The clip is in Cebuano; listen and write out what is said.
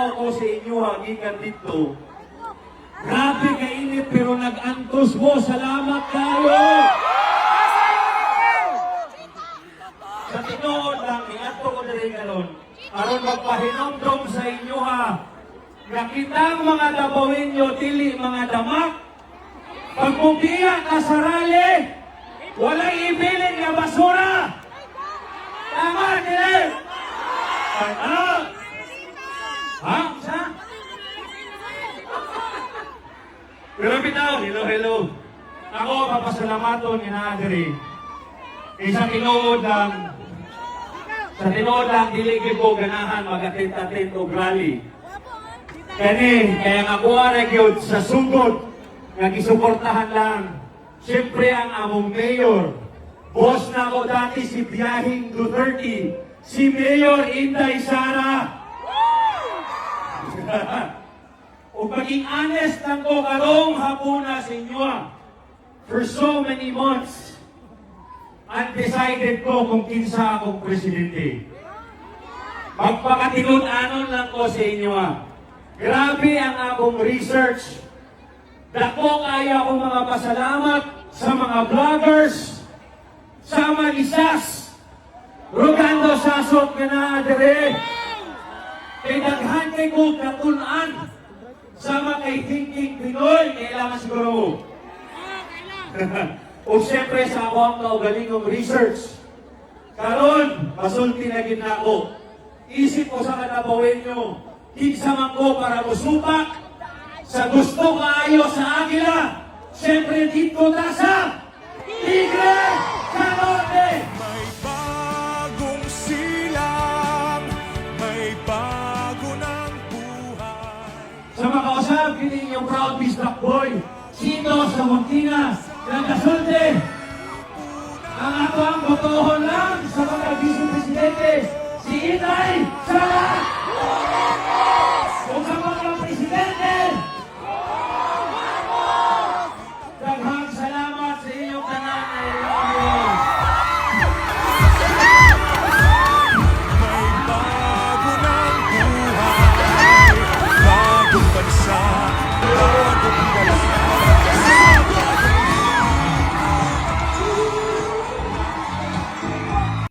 Nagtan-aw ko sa inyo ha, gikan dito. Grabe kainit pero nag-antos mo. Salamat kayo! Sa tinuod lang, niadto ko diri karon aron magpahinomdom sa inyo ha, nga kitang mga Dabawenyo dili mga damak. Pag mubiya ka sa rally, walay ibilin nga basura. Tama, dili? Tama. Ha? Sa? Pero bitaw, hello, hello. Ako, papasalamaton nga naa diri. Isa tinuod lang, sa tinuod lang, dili gyud ko ganahan mag-attend-attend og rally. Kani, kaya nga kuha ra gyud sa sugod nga gisuportahan lang. Siyempre ang among mayor. Boss na ako dati si Biyahing Duterte, si Mayor Inday Sara. O maging honest lang ko karong hapuna sa inyo ah. For so many months, undecided ko kung kinsa akong presidente. Magpakatinud-anon lang ko sa inyo ah. Grabe ang akong research. Dako kaya akong mga pasalamat sa mga vloggers, sa mga isas, Rogando Sasot nga naa dire. Kay daghan kay ko natun-an sama kay Thinking Pinoy, kailangan siguro mo. O siyempre sa ako ang kaugalingong research. Karon, masulti na gid nako. Isip ko sa Kadabawenyo, kinsa man ko para musupak sa gusto kaayo sa Agila. Siyempre dito ta sa Tigre sa Norte! May bagong silang, may bago ng buhay. Sa makausap, kini yung proud Bisdak boy. Sino sa Montina, nagasulti. Ang ato ang botohon lang sa mga vice presidente, si Inday Sara.